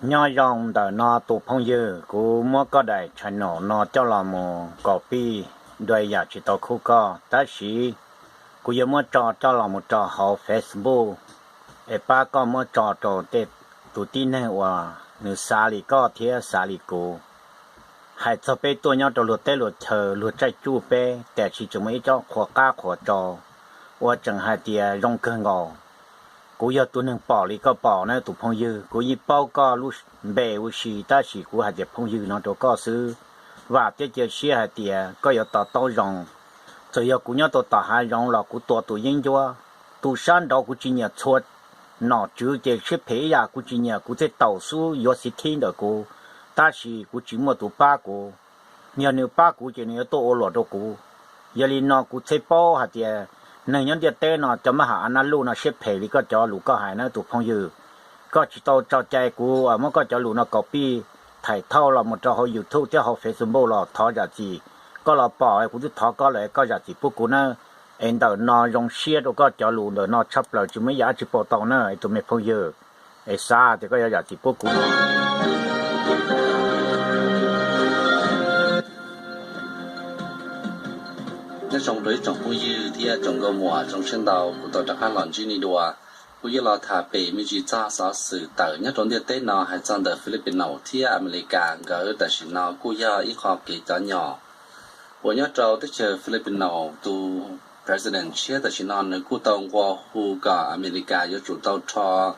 Nyob zoo ntawm no tus phooj ywg, kuv muab koj daim channel no coj los mus copy, dua yam tsis tau khub koj, tab sis kuv yuav muab tso coj los mus rau hauv Facebook, es pab koj muab tso rau tej tus tib neeg uas nws xav li koj thiab xav li kuv. Hais txog peb tuaj nyob rau luag teb luag chaw, luag tsaij cuj peb, tiam sis tseem muaj ib tsob qhuav qab qhuav tsau uas tseem hais tias zoo kawg nkaus. Kuv yog tus neeg pom li koj pom na tus phooj ywg, kuv yeej paub koj lub npe huv si, tab sis kuv hais tias phooj ywg no rau koj xwb. Vam thiab cia siab hais tias koj yuav to taub zoo. Txawm yog kuv nyob rau tom hav zoov los kuv tua tus yeeb ncuab. Tus sab nraud kuv tsis nyiam txhua nom tswv ces siab phem ib yam, kuv tsis nyiam, kuv thiaj taus xub yuav xiv thib ntawm kuv, tab sis kuv tsis muaj tus pab kuv. Yog nws pab kuv ces nws yuav tuaj ua luam rau kuv. Yog li no kuv thiaj paub hais tias neeg nyob ntiaj teb no cov mab ham a nab luj no siab phem li koj cov lus koj hais na tus phooj ywg. Koj tsis tau tso cai kuv muab koj cov lus no copy thaij thauj los mus rau hauv YouTube thiab hauv Facebook los thov zam txim. Koj los pom kuv twb thov koj lawm, koj zam txim pub kuv na. Es ntawm no zoo siab rau koj cov lus ntawm no tshaj plaws, tsis muaj ib yam dab tsi pauj tau na tus me phooj ywg. Es xav tias koj yuav zam txim pub kuv. Nyob zoo rau ib tsoom phooj ywg thiab tsoom nkauj muam zoo siab ntau, kuv tau rov qab los ntsib nej dua. Kuv yuav los tham pem me ntsis txog xov xwm tawm nyob rau ntiaj teb no hais txog ntawm Philippines thiab Amelikas nkawd tam sim no kuj yog ib qho kev cov nyom uas nyob rau teb chaws Philippines tus president tshiab tam sim no nws kuj tau nqua hu kom Amelikas yuav tsum tau rho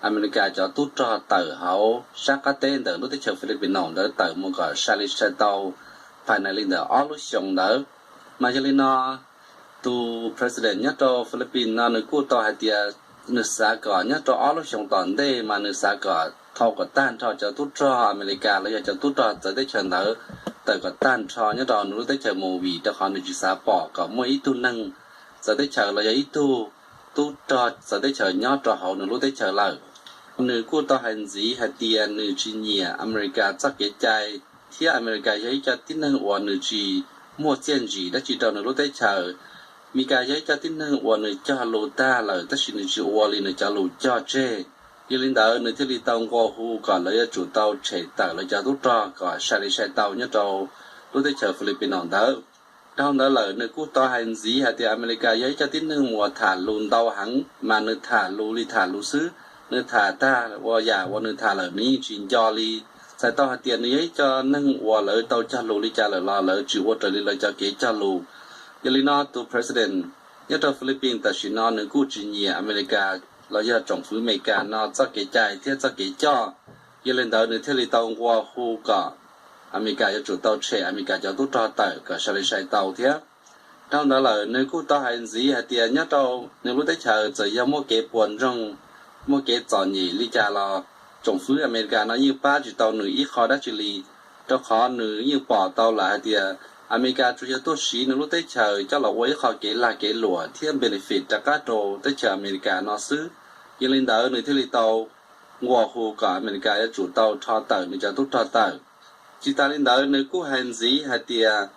Amelikas cov tub rog tawm hauv sab qab teb ntawm lub teb chaws Philippines ntawd tawm mus kom sai li sai tau, phais na li ntawm ob lub xyoos ntawd. Mas yog li no, tus president nyob rau Philippines no nws kuj tau hais tias nws xav kom nyob rau ob lub xyoos tom ntej mas nws xav kom thau kom tag nrho cov tub rog Amelikas los yog cov tub rog txawv teb chaws ntawd tawm kom tag nrho nyob rau nws lub teb chaws mus, vim rau qhov nws tsis xav pom kom muaj ib tug neeg txawv teb chaws los yog ib tug tub rog txawv teb chaws nyob rau hauv nws lub teb chaws lawm. Nws kuj tau hais ntxiv hais tias nws tsis nyiam Amelikas txoj kev cai, thiab Amelikas yog ib co tib neeg uas nws tsis muaj txiaj ntsim dab tsi rau nws lub teb chaws. Amelikas yog ib co tib neeg uas nws cog lus tag lawm tab sis nws tsis ua li nws cov lus cog tseg. Yog li ntawd nws thiaj li tau nqua hu kom lawv yuav tsum tau tshem tawm lawv cov tub rog kom sai li sai tau nyob rau lub teb chaws Philippines ntawd. Dhau ntawd lawm nws kuj tau hais ntxiv hais tias Amelikas yog ib co tib neeg uas tham lus ntau heev, mas nws tham lus li tham lus xwb, nws tham tag ua yam uas nws tham lawm nws yeej tsis nco li. Txhais tau hais tias nws yog ib co neeg uas lawv tau cog lus li cas lawm los lawv tsis ua raws li lawv cov kev cog lus. Yog li no tus president nyob rau Philippines tam sim no nws kuj tsis nyiam Amelikas los yog tsoom fwv Amelikas no txoj kev cai thiab txoj kev coj. Yog li ntawd nws thiaj li tau nqua hu kom Amelikas yuav tsum tau tshem Amelikas cov tub rog tawm kom sai li sai tau thiab. Dhau ntawd lawm nws kuj tau hais ntxiv hais tias nyob rau nws lub teb chaws txawm yog muaj kev puas ntsoog, muaj kev txom nyem li cas los tsoom fwv Amelikas no yeej pab tsis tau nws ib qho dab tsi li, rau qhov nws yeej pom tau lawm hais tias Amelikas tsuas yog tuaj siv nws lub teb chaws coj los ua ib qho kev lag kev luam thiab benefit rov qab rau teb chaws Amelikas no xwb. Yog li ntawd nws thiaj li tau nqua hu kom Amelikas yuav tsum tau rho tawm nws cov tub rog tawm. Tsis tas li ntawd nws kuj hais ntxiv hais tias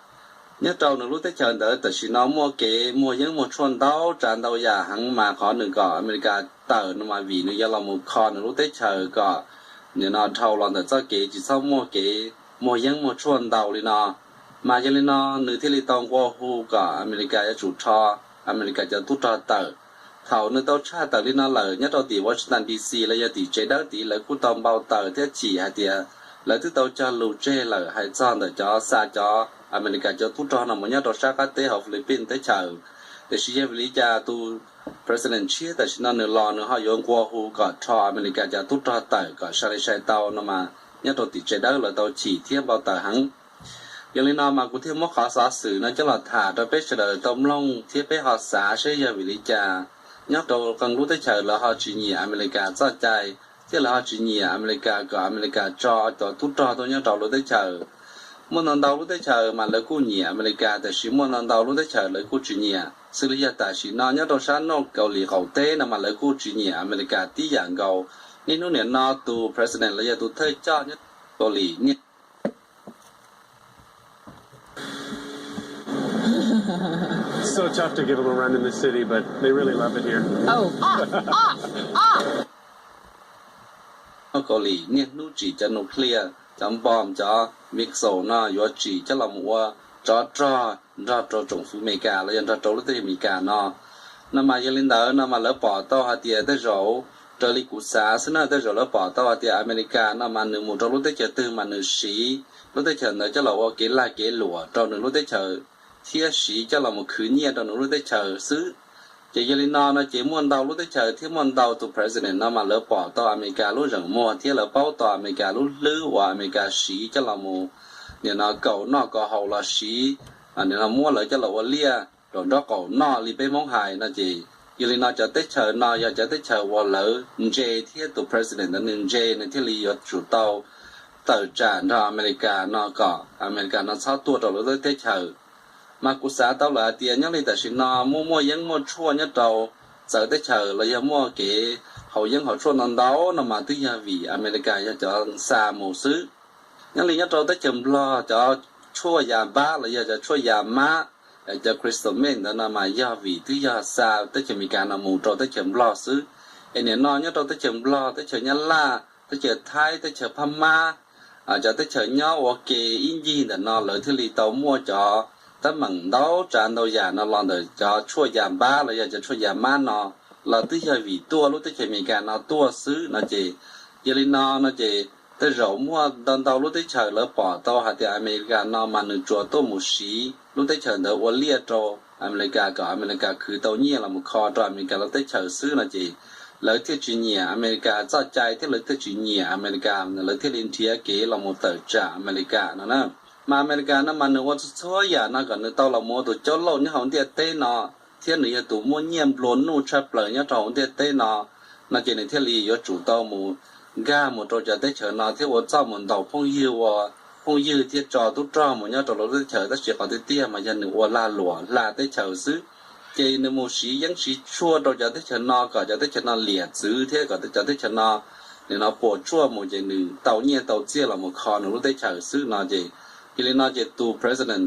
nyob rau nws lub teb chaws ntawd tam sim no muaj kev muag yeeb muag tshuaj ntau tsav ntau yam heev mas qhov nws kom Amelikas tawm no mas vim nws yuav los mus kho nws lub teb chaws kom nim no dhau los ntawm txoj kev tsis txhob muaj kev muag yeeb muag tshuaj ntau li no. Mas yog li no nws thiaj li tau nqua hu kom Amelikas yuav tsum rho Amelikas cov tub rog tawm. Thaum nws tau tshaj tawm li no lawm nyob rau tim Washington D C los yog tim tsev dawb tid lawv kuj tau npau taws thiab chim hais tias lawv twb tau cog lus tseg lawm hais txog ntawm cov xa cov Amelikas cov tub rog no mus nyob rau sab qab teb hauv Philippines teb chaws. Tiam sis yog vim li cas tus president tshiab tam sim no nws los nws ho yuav nqua hu kom rho Amelikas cov tub rog tawm kom sai li sai tau no mas nyob rau tim tsev dawb lawv tau chim thiab npau taws heev. Yog li no mas kuv thiaj muab qhov xov xwm no coj los tham rau peb sawv daws tau mloog thiab peb ho xav seb yog vim li cas nyob rau qee lub teb chaws lawv ho tsis nyiam Amelikas txoj cai, thiab lawv ho tsis nyiam Amelikas kom Amelikas tso cov tub rog tuaj nyob rau lub teb chaws. Muaj ntau ntau lub teb chaws mas lawv kuj nyiam Amelikas, tiam sis muaj ntau ntau lub teb chaws lawv kuj tsis nyiam. Xws li yog tam sim no nyob rau sab noj Kaus Lim qaum teb no mas lawv kuj tsis nyiam Amelikas tib yam nkaus. Niaj hnub nim no tus president los yog tus thawj coj nyob Kaus Lim niaj So tough to give them a run in the city, but they really love it here. nyob Kaus Lim niaj hnub tsim cov nuclear, cov npom, cov missile no yuav tsim coj los mus ua tsov rog nrog rau tsoom fwv Amelikas los yog nrog rau lub teb chaws Amelikas no. No mas yog li ntawd no mas lawv pom tau hais tias tej zaum, raws li kuv xav xwb na, tej zaum lawv pom tau hais tias Amelikas no mas nws mus rau lub teb chaws twg mas nws siv lub teb chaws ntawd coj los ua kev lag kev luam rau nws lub teb chaws thiab siv coj los mus khwv nyiaj rau nws lub teb chaws xwb. Ces yog li no no ces muaj ntau lub teb chaws thiab muaj ntau tus president no mas lawv pom tau Amelikas lub zeem muag thiab lawv paub tau Amelikas lub hlwb uas Amelikas siv coj los mus nim no kaus noj kaus haus los siv, nim no muab lawv coj los ua liaj nraum nraub qaum noj li peb Hmoob hais no ces, yog li no cov teb chaws no yog cov teb chaws uas lawv ntse thiab tus president ntawd nws ntse nws thiaj li yuav tsum tau tawm tsam nrog Amelikas no kom Amelikas no txhob tuaj rau lawv lub teb chaws. Mas kuv xav tau lawm hais tias nyob li tam sim no muaj muaj yeeb muaj tshuaj nyob rau txawv teb chaws los yog muaj kev haus yeeb haus tshuaj ntau ntau no mas twb yog vim Amelikas yog cov xa mus xwb. Nyob li nyob rau teb chaws Nplog cov tshuaj yas npab los yog cov tshuaj yas mab, cov crystal meth ntawd no mas yog vim twb yog xa teb chaws Amelikas no mus rau teb chaws Nplog xwb. Es nim no nyob rau teb chaws Nplog, teb chaws Nyab Laj, teb chaws Thaib, teb chaws Phab Mab, cov teb chaws nyob ua ke ib ncig ntawm no lawv thiaj li tau muaj cov teeb meem ntau tsav ntau yam no los ntawm cov tshuaj yas npab los yog cov tshuaj yas mab no los twb yog vim tuaj lub teb chaws Amelikas no tuaj xwb no ces, yog li no no ces tej zaum muaj ntau ntau lub teb chaws lawv pom tau hais tias Amelikas no mas nws tsuas tuaj mus siv lub teb chaws ntawd ua liaj rau Amelikas kom Amelikas khwv tau nyiaj los mus kho rau Amelikas lub teb chaws xwb no ces lawv thiaj tsis nyiam Amelikas txoj cai thiab lawv thiaj tsis nyiam Amelikas, lawv thiaj li nrhiav kev los mus tawm tsam Amelikas no na. Mas Amelikas no mas nws ua txhua txhua yam no kom nws tau los mus ua tus caub lauj nyob hauv ntiaj teb no, thiab nws yog tus muaj nyiaj nplua nuj tshaj plaws nyob rau hauv ntiaj teb no, no ces nws thiaj li yuav tsum tau mus nkag mus rau cov teb chaws no thiab ua txoj mus ntaus phooj ywg, ua phooj ywg thiab tso tub rog mus nyob rau lawv lub teb chaws, tab sis qhov tiag tiag mas yog nws ua lag luam hla teb chaws xwb. Ces nws mus siv yeeb siv tshuaj rau cov teb chaws no kom cov teb chaws no liam txwv thiab kom cov teb chaws no nim no puas tsuaj mus ces nws tau nyiaj tau txiaj los mus kho nws lub teb chaws xwb no ces, yog li no ces tus president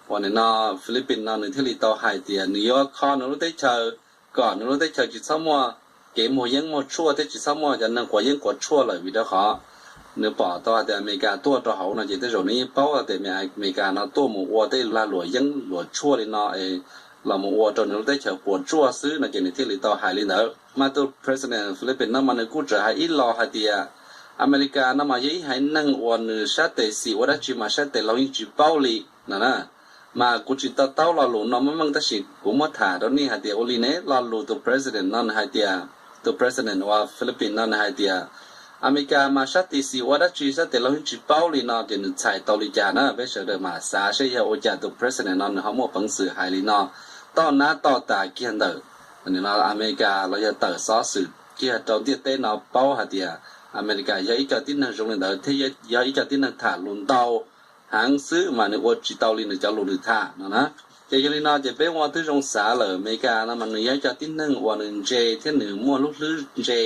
uas nim no Philippines no nws thiaj li tau hais tias nws yuav kho nws lub teb chaws kom nws lub teb chaws tsis txhob muaj kev muag yeeb muag tshuaj thiab tsis txhob muaj cov neeg quav yeeb quav tshuaj lawm vim rau qhov nws pom tau hais tias Amelikas tuaj rau hauv no ces tej zaum nws yeej paub hais tias Amelikas no tuaj mus ua tej lag luam yeeb luam tshuaj li no es los mus ua rau nws lub teb chaws puas tsuaj xwb no ces nws thiaj li tau hais li ntawd. Mas tus president Philippines no mas nws kuj tseem hais ib los hais tias Amelikas no mas yog ib haiv neeg uas nws sab tes xis ua dab tsi mas sab tes laug yeej tsis paub li no na. Mas kuv tsis to taub lo lus no meej meej tab sis kuv muab tham rau nej hais tias ua li ne, lo lus tus president no nws hais tias, tus president uas Philippines no nws hais tias Amelikas mas sab tes xis ua dab tsi sab tes laug yeej tsis paub li no ces nws txhais tau li cas na. Peb sawv daws mam xav seb yog ua cas tus president no nws ho muaj peev xwm hais li no toj nab toj tas kiag ntawm no Amelikas los yog tawm xov xwm kiag rau ntiaj teb no paub hais tias Amelikas yog ib co tib neeg zoo li ntawd thiab yog ib co tib neeg tham lus ntau heev xwb mas nws ua tsis tau li nws cov lus nws tham no na. Ces yog li no ces peb ua twb zoo xav lawm, Amelikas no mas nws yog ib co tib neeg uas nws ntse thiab nws muaj lub hlwb ntse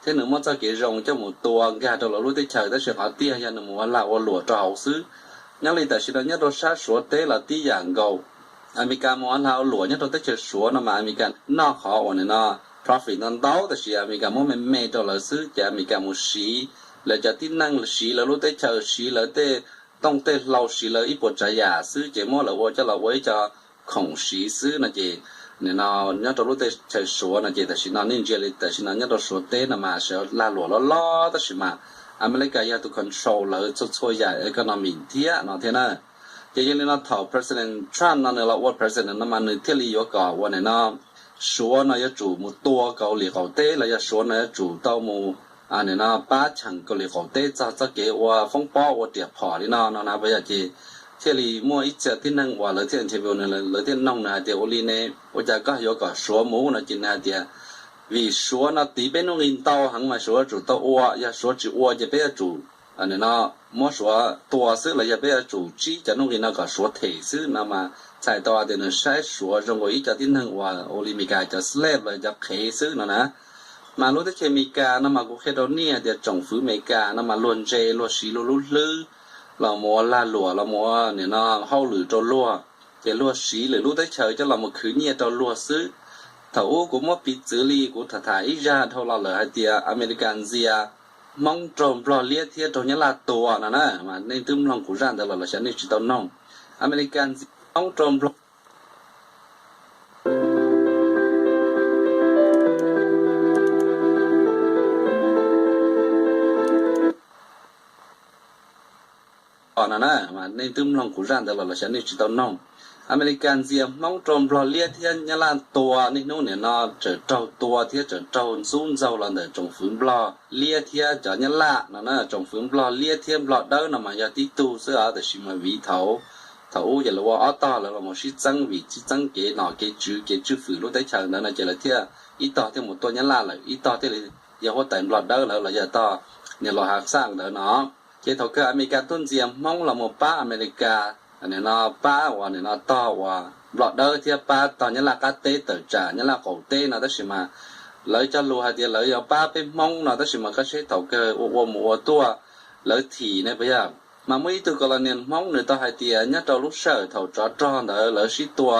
thiab nws muaj txoj kev zoo coj mus tua nkag rau lawv lub teb chaws, tab sis qhov tiag yog nws mus ua lag ua luam rau hauv xwb. Nyob li tam sim no nyob rau sab Suav teb los tib yam nkaus. Amelikas mus ua lag ua luam nyob rau teb chaws Suav no mas Amelikas noj qhov uas nim no profit no ntau tab sis Amelikas muab me me rau lawv xwb ces Amelikas mus siv lawv cov tib neeg, siv lawv lub teb chaws, siv lawv tej tooj tej hlau, siv lawv ib puas tsav yam xwb ces muab lawv ua coj los ua ib co khoom siv xwb no ces nim no nyob rau lub teb chaws Suav no ces tam sim no nej ntsia li tam sim no nyob rau Suav teb no mas sawv lag luam loj loj tab sis mas Amelikas yog tus control lawv txhua txhua yam economy thiab no thiab na. Ces yog li no thaum President Trump no nws los ua president no mas nws thiaj li yuav kom ua nim no Suav no yuav tsum mus tua Kaus Lim qaum teb los yog Suav no yuav tsum tau mus nim no pab cheem Kaus Lim qaum teb txog txoj kev ua foob pob ua riam phom li no no na puas yog? Ces thiaj li muaj ib txhia tib neeg uas lawv thiaj interview nws, lawv thiaj noog nws hais tias ua li ne, ua cas koj yuav kom Suav mus no ces nws hais tias vim Suav no tiv peb nuj nqi ntau heev mas Suav yuav tsum tau ua, yog Suav tsis ua ces peb yuav tsum nim no muab Suav tua xwb los yog peb yuav tsum tsib cov nuj nqi no kom Suav them xwb no mas txhais tau tias nws saib Suav zoo nkaus ib co tib neeg uas ua li Amelikas cov slave los cov qhev xwb no na. Mas lub teb chaws Amelikas no mas kuv qhia rau nej tias tsoom fwv Amelikas no mas luag ntse, luag siv luag lub hlwb los mus ua lag luam, los mus ua nim no hauj lwm rau luag, ces luag siv lwm lub teb chaws coj los mus khwv nyiaj rau luag xwb. Thaum ub kuv muab piv txwv li kuv tham tham ib zaj dhau los lawm hais tias Amelikas ntxias Hmoob raug Nplog liab thiab raug Nyab Laj tua no na, mas nej twb mloog kuv zaj ntawd los los xyov nej tsis tau noog. Amelikas ntxias Hmoob raug Nplog no na, mas nej twb mloog kuv zaj ntawd los los xyov nej tsis tau noog. Amelikas ntxias Hmoob raug Nplog liab thiab Nyab Laj tua, niaj hnub nim no tseem raug tua thiab tseem raug ntxub ntxaug los ntawm tsoom fwv Nplog liab thiab cov Nyab Laj no na. Tsoom fwv Nplog liab thiab Nplog dawb no mas yog tib tug xwb os, tab sis mas vim thaum, thaum ub ces lawv ua ob tog, lawv los mus sib txeeb vim sib txeeb kev nom kev tswv kev tswj fwm lub teb chaws ntawd no ces lawv thiaj, ib tog thiaj mus tuaj Nyab Laj lawm, ib tog thiaj li yog huab tais Nplog dawb lawm los yog tog niag los hav xaj ntawd no. Ces thaum kawg Amelikas tuaj ntxias Hmoob los mus pab Amelikas, nim no pab uas nim no tog uas Nplog dawb thiab pab tog Nyab Laj qab teb tawm tsam Nyab Laj qaum teb no, tab sis mas lawv cog lus hais tias lawv yuav pab peb Hmoob no, tab sis mas koj saib thaum kawg ua ua mus ua tuaj lawv thim ne puas yog. Mas muaj ib tug kos los nias Hmoob nws tau hais tias nyob rau lub sij hawm thaum tsov rog ntawd lawv sib tua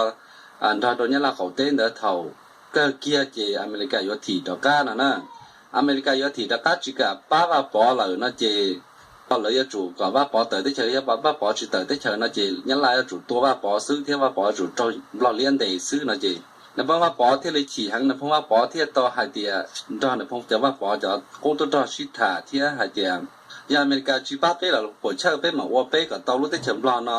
nrog rau Nyab Laj qaum teb ntawd thaum kawg kiag ces Amelikas yuav thim rov qab no na. Amelikas yuav thim rov qab tsis kam pab Vaj Pov lawm no ces lawv yuav tsum kom Vaj Pov tawm teb chaws, yog Vaj Pov tsis tawm teb chaws no ces Nyab Laj yuav tsum tua Vaj Pov xwb thiab Vaj Pov yuav tsum raug Nplog liab ntes xwb no ces Nais Phoo Vaj Pov thiaj li chim heev, Nais Phoo Vaj Pov thiaj tau hais tias nrog Nais Phoo cov Vaj Pov cov qub tub rog sib tham thiab hais tias yog Amelikas tsis pab peb los puas chawj peb mam ua peb kom tau lub teb chaws Nplog no,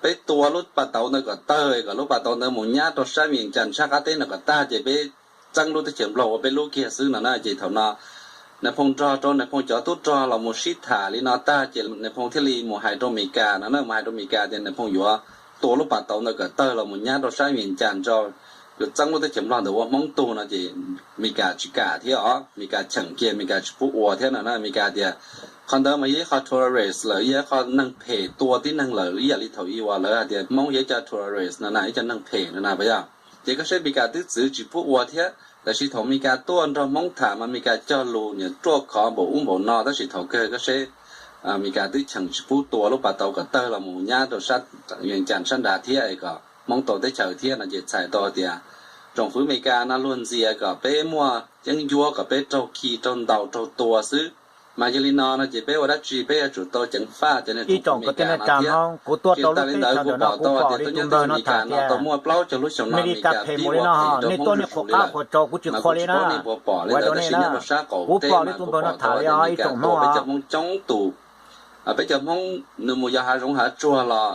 peb tua lub pas tauv ntawd kom tawg, kom lub pas tauv ntawd mus nyab rau sab Vias Cas sab qab teb no kom tag ces peb txeeb lub teb chaws Nplog ua peb lub kiag xwb no na. Ces thaum no Nais Phoo nrog rau Nais Phoo cov tub rog los mus sib tham li no tag ces Nais Phoo thiaj li mus hais rau Amelikas no na, mus hais rau Amelikas tias Nais Phoo yuav tua lub pas tauv ntawd kom tawg los mus nyab rau sab Vias Cas tso, yuav txeeb lub teb chaws Nplog ntawd ua Hmoob tug no ces Amelikas tsis kam thiab os, Amelikas cheem kiag, Amelikas tsis pub ua thiab no na. Amelikas tias qhov ntawd mas yog ib qho terrorist lawm, yog ib qho neeg phem tua tib neeg lawm, ib yam li thaum ub uas lawv hais tias Hmoob yog ib co terrorist no na, ib co neeg phem no na puas yog. Ces koj saib Amelikas twb txwv tsis pub ua thiab, tab sis thaum Amelikas tuaj nrog Hmoob tham mas Amelikas cog lus nyiam ruaj khov npaum ub npaum no, tab sis thaum kawg koj saib Amelikas twb cheem tsis pub tua lub pas tauv kom tawg los mus nyab rau sab Vias Cas sab nrad thiab es kom Hmoob tau teb chaws thiab no ces txhais tau tias tsoom fwv Amelikas no luag ntxias kom peb muaj yeeb ncuab, kom peb raug khi raug ntaus raug tua xwb. Mas yog li no no ces peb ua dab tsi peb yuav tsum tau ceev faj cov niag tsoom fwv Amelikas no thiab. Tsis tas li ntawd kuv pom tau tias tuab nyob teb chaws Amelikas no tau muaj plaub caug lub xyoo no Amelikas pib ua phem rau Hmoob zuj zus li lawm. Mas kuv tsis paub nej puas pom li ntawd tab sis nyob rau sab qaum teb mas kuv pom tau tias Amelikas tua peb cov Hmoob coob tus. Peb cov Hmoob nws mus yos hav zoov hav tsuag los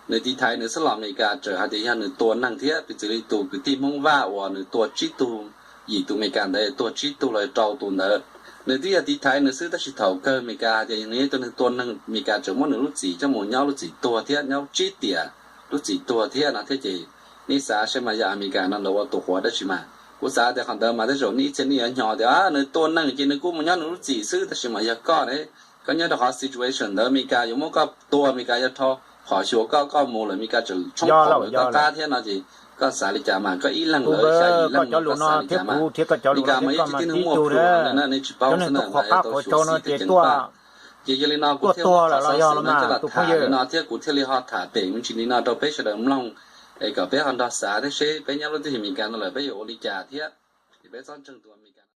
nws tiv thaiv nws xwb los Amelikas tseem hais tias yog nws tua neeg thiab. Piv txwv li tus kwv tij Hmoob Vaj uas nws tua tsib tug, yim tus Amelikas ntawd tuag tsib tug los rau tus ntawd, nws twb yog tiv thaiv nws xwb tab sis thaum kawg Amelikas hais tias nws yog ib tug neeg tua neeg, Amelikas tseem muab nws lub txim coj mus nyob lub txim tuag thiab nyob tsib tiam lub txim tuag thiab no thiab ces nej xav seb mas yog Amelikas no lawv ua tus quav dab tsi mas kuv xav tias qhov ntawd mas tej zaum nej ib txhia nej yuav hnov tias nws tua neeg ces nws kuj mus nyob nws lub txim xwb, tab sis mas yog koj ne, koj nyob rau qhov situation ntawd Amelikas yuav muab koj tua, Amelikas yuav rho phom xyuas koj, koj mus lawm Amelikas tseem tshoob phom rau koj qab thiab no ces koj xav li cas mas koj ib leeg lawv xya yim leej no koj xav li cas mas. Amelikas mas yog ib tug tib neeg muaj plhu no na, nej tsis paub xwb na, mas yog tau xyuam xim thiab ceev faj. Ces yog li no kuv thiaj muab qhov xov xwm no coj los tham li no thiab kuv thiaj li ho tham pem me ntsis li no rau peb sawv daws mloog es kom peb ho nrog xav thiab seb peb nyob lub teb chaws Amelikas no lawm peb yuav ua li cas thiab es peb txhob ntseeg tus Amelikas no.